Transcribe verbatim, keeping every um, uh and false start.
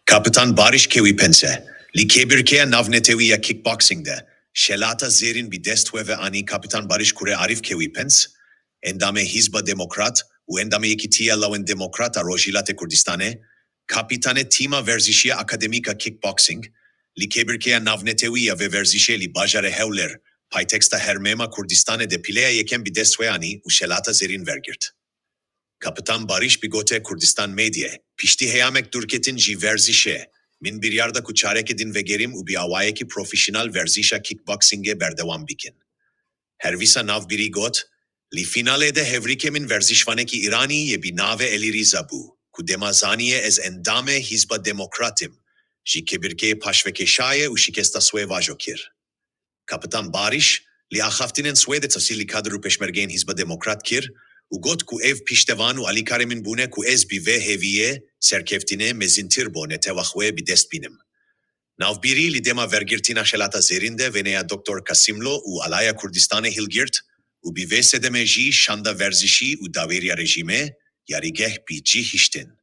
Kapitan Barîş kewî pence. Li kêbirkeya navnetewî ya kickboxing de şelata zêrîn bi dest we ve anî. Kapitan Barîş Kurê Arîf kewî pence, endamê Hizba Demokrat û endamê Yekîtiya Lawên Demokrat a Rojhilatê Kurdistanê, kapitanê tîma verzişî ya akademîk a kickboxing, li kêbirkeya navnetewî ya vê verzişê li bajarê Hewlêr, paytexta herêma Kurdistanê de pileya yekem bi dest we anî û şelata zêrîn vergirt. Kapitan Barîş bi gote Kurdistan Medyayê, piştî heyamek dûrketin ji verzişê, min biryar da ku çareke din vegerîm û bi awayekî profesyonel verzişa kickboxingê berdewam bikin. Her wisa navbîrî got, li fînalê de hevrîkê min verzişvanekî Îranî yê bi navê Elî Rîza bû, ku dema zaniye ez endamê Hizba Demokrat im, ji kêbirkeyê paşvekêşaye û şikesta swê vajo kir. Kapitan Barîş, li axaftinên Swêdê tasî li kadir û pêşmergeyên Hizba Demokrat kir û got ku ev piştevan û alîkarê min bûne ku ez bi vê hêviyê serkeftinê mezîntir bo netewa xwe bi dest bînim. Navbîrî li dema vergirtina şelata zêrîn de wêneya Doktor Kasimlo û Alaya Kurdistanê hilgirt û bi vê sedemê jî şanda verzişî û dawêriya rejîmê, yarîgeh bi cih hiştin.